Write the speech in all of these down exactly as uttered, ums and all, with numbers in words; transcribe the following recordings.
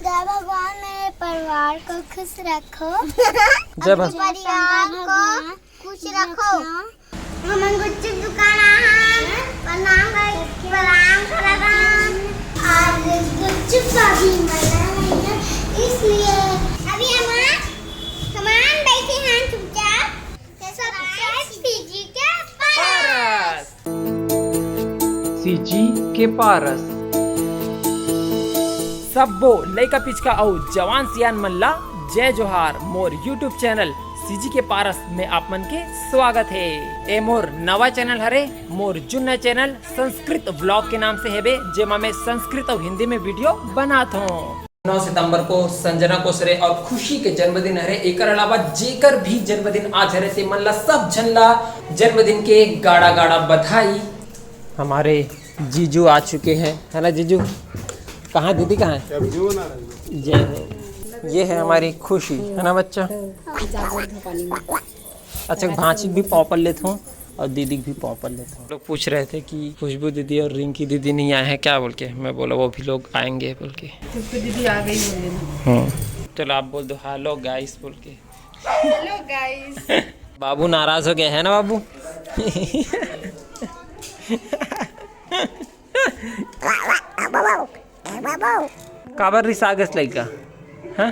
जय भगवान, मेरे परिवार को खुश रखो। जय भगवान। परिवार को खुश रखो। हमन गुपचुप दुकान आए हन, प्रणाम कर, प्रणाम करत हन। आज गुपचुप का भी मजा नहीं है, इसलिए अभी हम, हमन बैठे हैं चुपचाप। तो subscribe सीजी के पारस। सीजी के पारस। सब्बो लइका पिचका अउ जवान सियान मन ला जय जोहार। मोर YouTube चैनल सीजी के पारस में आप मन के स्वागत हे। ए मोर नवा चैनल हरे, मोर जुन्ना चैनल संस्कृत व्लॉग के नाम से हेबे, जेमा मैं संस्कृत अउ हिंदी में वीडियो बनात हूँ। नौ सितंबर को संजना कोसरे और खुशी के जन्मदिन हरे। एकर अलावा जेकर भी जन्मदिन आज हरे, ते मन ला, सब झन ला जन्मदिन के गाड़ा गाड़ा बधाई। हमारे जीजू आ चुके हैं, है ना जीजू? कहाँ, दीदी कहाँ है? जय हो। ये है हमारी खुशी, है ना बच्चा? अच्छा, भांची भी पाँव पर लेता हूँ और दीदी भी पाँव पर लेता हूँ। लोग पूछ रहे थे कि खुशबू दीदी और रिंकी दीदी नहीं आए हैं क्या बोल के। मैं बोला, वो भी लोग आएंगे बोल के। खुशबू दीदी आ गई बोल देना। हम्म। चलो, आप बोल दो, "Hello guys" बोल के। Hello guys। बाबू नाराज हो गया है ना बाबू? काबर रिसा गस लइका? हाँ?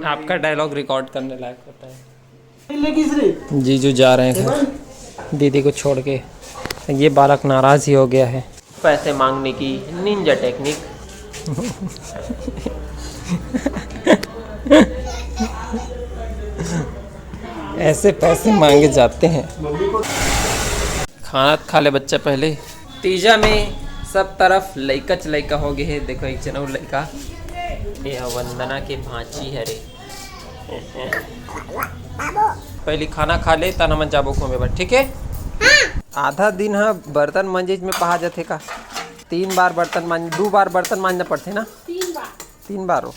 आपका डायलॉग रिकॉर्ड करने लायक होता है। जीजू जा रहे हैं घर, दीदी को छोड़ के। ये बालक नाराज ही हो गया है। पैसे मांगने की निंजा टेक्निक। ऐसे पैसे मांगे जाते हैं। खाना खा ले बच्चा पहले। तीजा में सब तरफ लइकाच लइका हो गए है। देखो, एक जन अउ लइका, ये ह वंदना के भांची हरे। पहली खाना खा ले, तन हमन जाबो घूमे बर, ठीक है? आधा दिन ह बर्तन मंजे में पहा जाथे का? तीन बार बर्तन मांज, दू बार बर्तन मांजना पड़थे ना? तीन बार। तीन बार हो।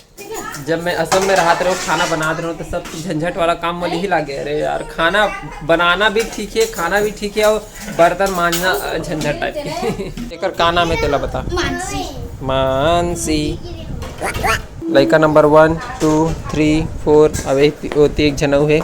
जब मैं असम में रहत रहूं, खाना बनात रहूं, तो सब झंझट वाला काम मोला ही लागे। अरे यार, खाना बनाना भी ठीक है, खाना भी ठीक है, और बर्तन मांजना, अ, झंझट टाइप के। एकर का नाम है, तेला बता। मानसी। मानसी। लइका नंबर वन, टू, थ्री, फोर। अब एक ओती एक झन अउ है।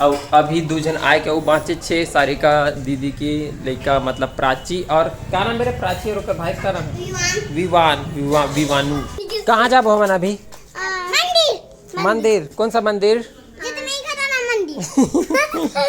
अउ अभी दू झन आए के अउ बांचे छे, सारिका दीदी की लइका, मतलब प्राची। और का नाम मेरे, प्राची और ओकर भाई का नाम है? विवान। विवान, विवा-, विवानू। कहाँ जाबो हमन अभी? आ, मंदिर। मंदिर? कौन सा मंदिर? जो तुम्हें खजाना मंदिर।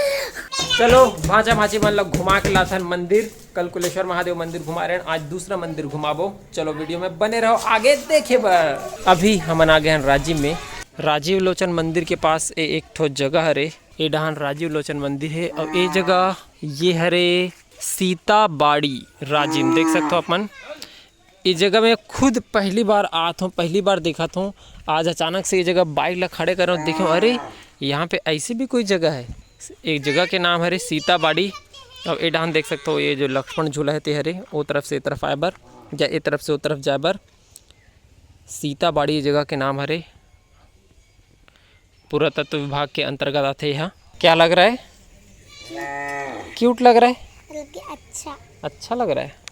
चलो, भांचा भांची मन ला घुमा के लाथन मंदिर। कल कुलेश्वर महादेव मंदिर घुमा रहे हैं, आज दूसरा मंदिर घुमाबो। चलो, वीडियो में बने रहो, आगे देखे बर। अभी हमन आ गए हैं राजिम में। राजीव लोचन मंदिर के पास ए-, एक ठो जगह हरे, ए डहान राजीव लोचन मंदिर है। और ए जगह ये हरे सीता बाड़ी राजिम, देख सकते हो अपन। ये जगह मैं खुद पहली बार आत हूँ, पहली बार देखत हूँ। आज अचानक से ये जगह बाइक ला खड़े करें और देखें, अरे, यहाँ पे ऐसी भी कोई जगह है। एक जगह के नाम हरे सीता बाड़ी। अब ए डहान देख सकते हो, ये जो लक्ष्मण झूला है ते हरे, ओ तरफ से ए तरफ आए बर या ए तरफ से ओ तरफ जाए बर। सीता बाड़ी ये जगह के नाम हरे। पुरातत्व विभाग के अंतर्गत आथे यह। क्या लग रहा है? क्यूट लग रहा है? बल्कि अच्छा। अच्छा लग रहा है।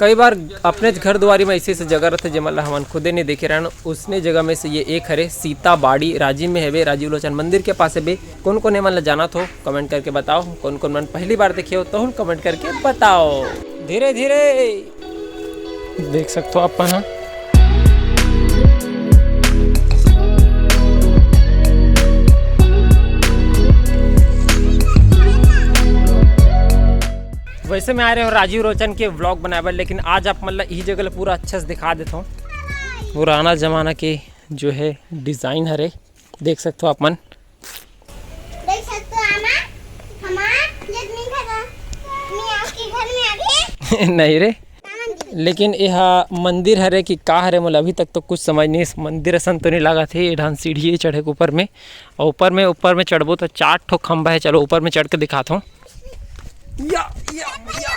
कई बार अपने घर दुआरी में ऐसे ऐसे जगह रहते, जेमन ला हमन खुदे नहीं देखे रहन। उसने जगह में से ये एक हरे सीता बाड़ी, राजिम में हवे, राजीव लोचन मंदिर के पास हवे। कौन कौन एमन ला जानत हो, कमेंट करके बताओ। कौन कौन मन पहली बार देखे हो, तो कमेंट करके बताओ। धीरे धीरे देख सकते हो आप मन ह। वैसे मैं आ रहे हो राजीव रोचन के व्लॉग बनाए बर, लेकिन आज आप मन ला यही जगह ला पूरा अच्छा से दिखा देता हूँ। पुराना जमाना के जो है डिजाइन हरे, देख सकते हो आप मन। देख सकते हो आमा, हमार जमीन खा, मैं आपके घर में आ गए। नहीं रे, लेकिन एहा मंदिर हरे कि का हरे, मोला अभी तक तो कुछ समझ नहीं। इस मंदिर असन तो नहीं लागत हे। ए डहान सीढ़ी हे चढ़े के ऊपर में, और ऊपर में, ऊपर में चढ़बो तो चार ठो खंभा है। चलो ऊपर में चढ़ के दिखाता हूँ। या, या, या।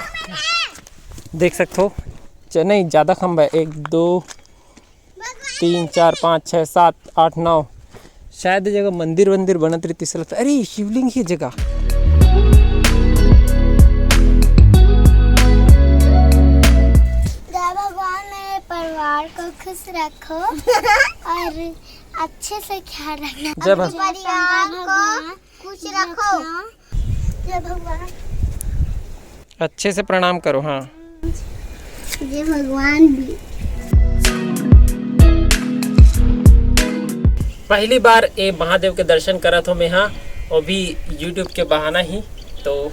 देख सकते हो, च-, नहीं, ज़्यादा खंभा है, एक, दो, तीन, चार, पाँच, छः, सात, आठ, नौ। शायद ये जगह मंदिर वंदिर बनत रहितिस, लगता। अरे, शिवलिंग ही जगह। जय भगवान, मेरे परिवार को खुश खुश रखो और अच्छे से ख्याल रखना। जय भगवान। परिवार को खुश रखो। जय भगवान। अच्छे से प्रणाम करो। हाँ, जय भगवान भी। पहली बार ए महादेव के दर्शन करत हो मैं, हाँ, वो भी YouTube के बहाना ही। तो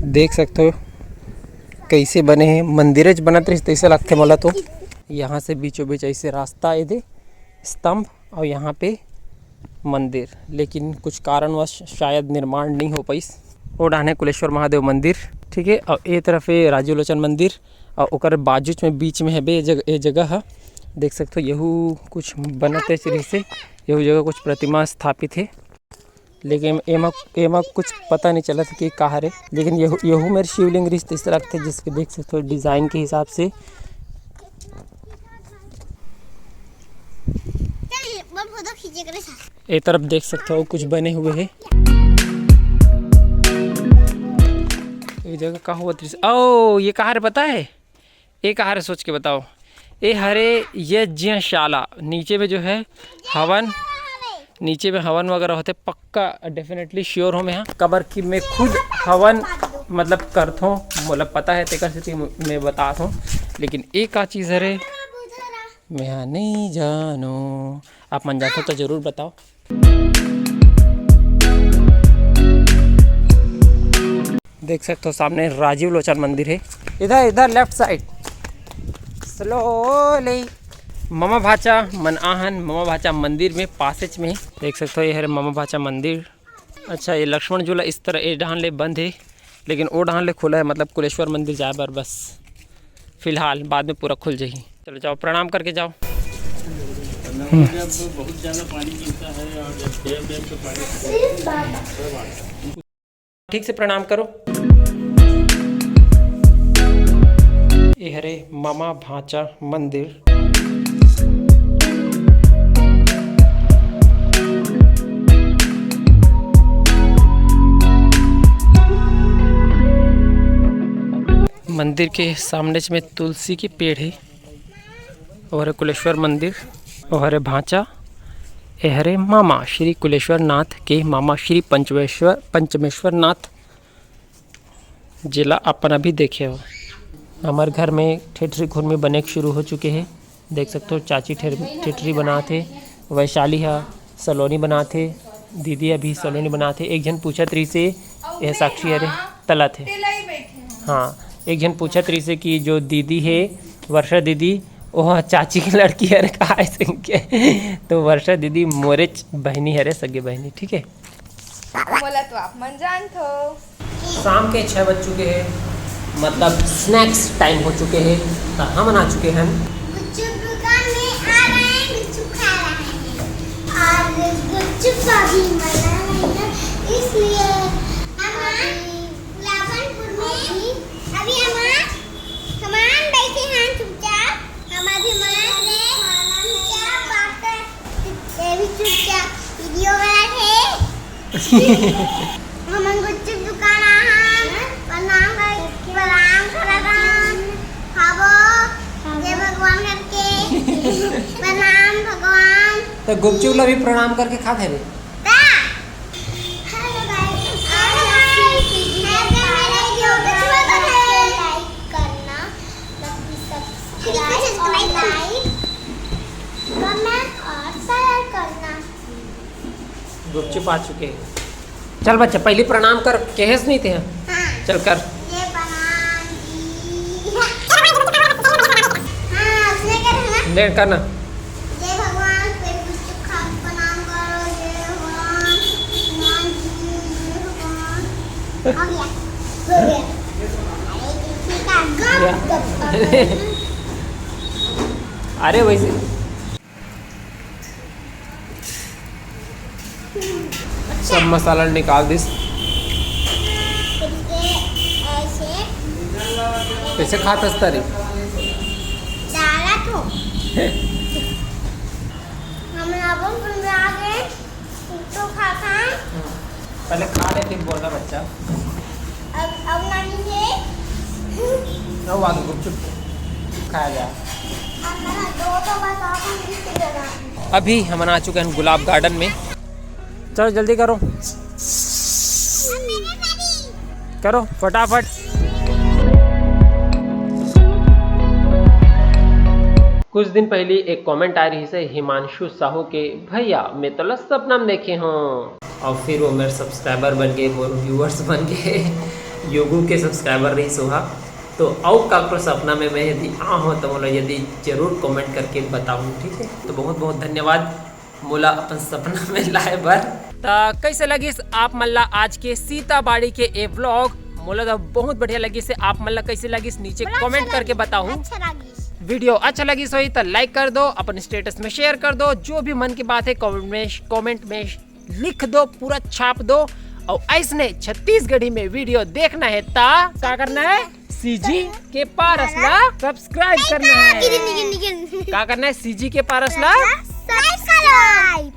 देख सकते हो कैसे बने हैं, मंदिरच बनत रहिस तैसे लगथे मोला तो। यहाँ से बीचों बीच ऐसे रास्ता ए दे, स्तंभ, और यहाँ पे मंदिर, लेकिन कुछ कारणवश शायद निर्माण नहीं हो पाइस। ओ डाहने कुलेश्वर महादेव मंदिर, ठीक है, और ए तरफ ए राजीव लोचन मंदिर, और ओकर बाजूच में बीच में हबे ए जग-, ए जगह ह। देख सकते हो, यहू कुछ बनत रहिसे, यहू जगह कुछ प्रतिमा स्थापित है। लेकिन एमा, एमा कुछ पता नहीं चलत कि का हरे, लेकिन यहू, यहू मेर शिवलिंग रिहिस तइसे लगथे, जिसके देख सकते हो डिजाइन के हिसाब से। ए तरफ देख सकते हो कुछ बने हुए है। ये जगह का हुआ दृश्य, ओ, ये कहाँ रे पता है? ए कहाँ रे, सोच के बताओ। ए हरे यज्ञशाला, नीचे में जो है हवन, नीचे में हवन वगैरह होथे। पक्का, definitely sure हो मैं, हाँ, काबर कि मैं खुद हवन मतलब करथों, मतलब पता है, तेकर सेती मैं बतात हों। लेकिन ए का चीज हरे, मैं हाँ नहीं जानो। आप मन जाथो तो जरूर बताओ। देख सकते हो सामने राजीव लोचन मंदिर है, इधर, इधर left side slowly। ममा भाचा मन आहन, ममा भाचा मंदिर में पासेच में। देख सकते हो ये हरे ममा भाचा मंदिर। अच्छा, ये लक्ष्मण झूला इस तरह ए डहान ले बंद है, लेकिन ओ डहान ले खुला है, मतलब कुलेश्वर मंदिर जाए बर बस फिलहाल, बाद में पूरा खुल जाही। चलो जाओ, प्रणाम करके जाओ। हम्म। जब बहुत ज्यादा पानी गिरता है और जब dam, dam से पानी ठीक से प्रणाम करो। ए हरे ममा भांचा मंदिर। मंदिर के सामने में तुलसी के पेड़ है। ओ हरे कुलेश्वर मंदिर, ओ हरे भांचा, ए हरे मामा श्री कुलेश्वर नाथ के मामा श्री पंचमेश्वर, पंचमेश्वर नाथ, जेला अपन अभी देखे हो। हमर घर में ठेठरी खुरमी बने के शुरू हो चुके हे। देख सकते हो चाची ठेर-, ठेठरी बनात हे, वैशाली ह सलोनी बनात हे, दीदी अभी सलोनी बनात हे। एक झन पूछत रहिसे, यह साक्षी हरे, तलत हे। हाँ, एक झन पूछत रहिसे कि जो दीदी हे, वर्षा दीदी, ओह चाची के लड़की हरे, का अइसन के? तो वर्षा दीदी मोरेच बहिनी हरे, सगे बहिनी, ठीक है। मोला तो आप मन जानत हो। शाम के छः बज चुके हैं, मतलब snacks time हो चुके हैं, तो हमन आ चुके हैं। गुपचुप दुकान में आ रहे हैं, गुपचुप खा रहे हैं और गुपचुप का भी मजा लेंगे, इसलिए हम अभी लाखनपुर में अभी हम सामान बैठे हैं चुपचाप। हमर भी मन ले क्या बात है, ये भी चुपचाप video बना है। हमन गुपचुप दुकान आहन, प्रणाम कर, प्रणाम करत हन। खाबो, जय भगवान करके। प्रणाम भगवान। तो गुपचुप ला भी प्रणाम करके खात हे रे। ता। Hello guys, hello guys। Hello guys। Like करना, subscribe और like, comment और share करना। गुपचुप आ चुके हैं। चल बच्चा, पहली प्रणाम कर, कहेस नहीं थे। हाँ। चल कर। ये प्रणाम जी। हाँ, उसने कर है ना? ले करना। जय भगवान, फिर गुपचुप खा के प्रणाम करो, जय भगवान, हनुमान जी, जय भगवान। हो गया, हो गया। अरे, ठीक है, गप, गप, गप। अरे, वैसे सब मसाला निकाल दिस। फिर के ऐसे कैसे खात हस तारी? डाला तो। हम अपन बना के तो खाता है। पहले खा ले, फिर बोलना बच्चा। अब, अब नानी है। अब आ गई गुपचुप। अभी हमन आ चुके हैं गुलाब गार्डन में। चलो जल्दी करो, करो फटाफट। कुछ दिन पहले एक कमेंट आ रही से हिमांशु साहू के, "भैया मैं तो ला सपना में देखे हूँ।" और फिर वो मेरे सब्सक्राइबर बन गए, मोर व्यूअर्स बन गए। योगू के सब्सक्राइबर रही सोहा। तो अउ काकरो सपना में मैं यदि आ हो तो मोला यदि जरूर कमेंट करके बताऊँ, ठीक है? तो बहुत बहुत धन्यवाद मोला अपन सपना में लाए बर। त कैसे लगिस आप मन ला आज के सीताबाड़ी के ए व्लॉग? मोला तो बहुत बढ़िया लगिस है। आप मन ला कैसे लगिस नीचे कमेंट करके बताहू। अच्छा लगिस। वीडियो अच्छा लगिस होही त लाइक कर दो, अपन स्टेटस में शेयर कर दो, जो भी मन की बात है कमेंट में, कमेंट में लिख दो, पूरा छाप दो। और ऐसने छत्तीसगढ़ी में वीडियो देखना है ता का करना है? सीजी के पारस ला सब्सक्राइब करना है। निगिन, निगिन, निगिन। का करना है? सीजी के पारस ला सब्सक्राइब।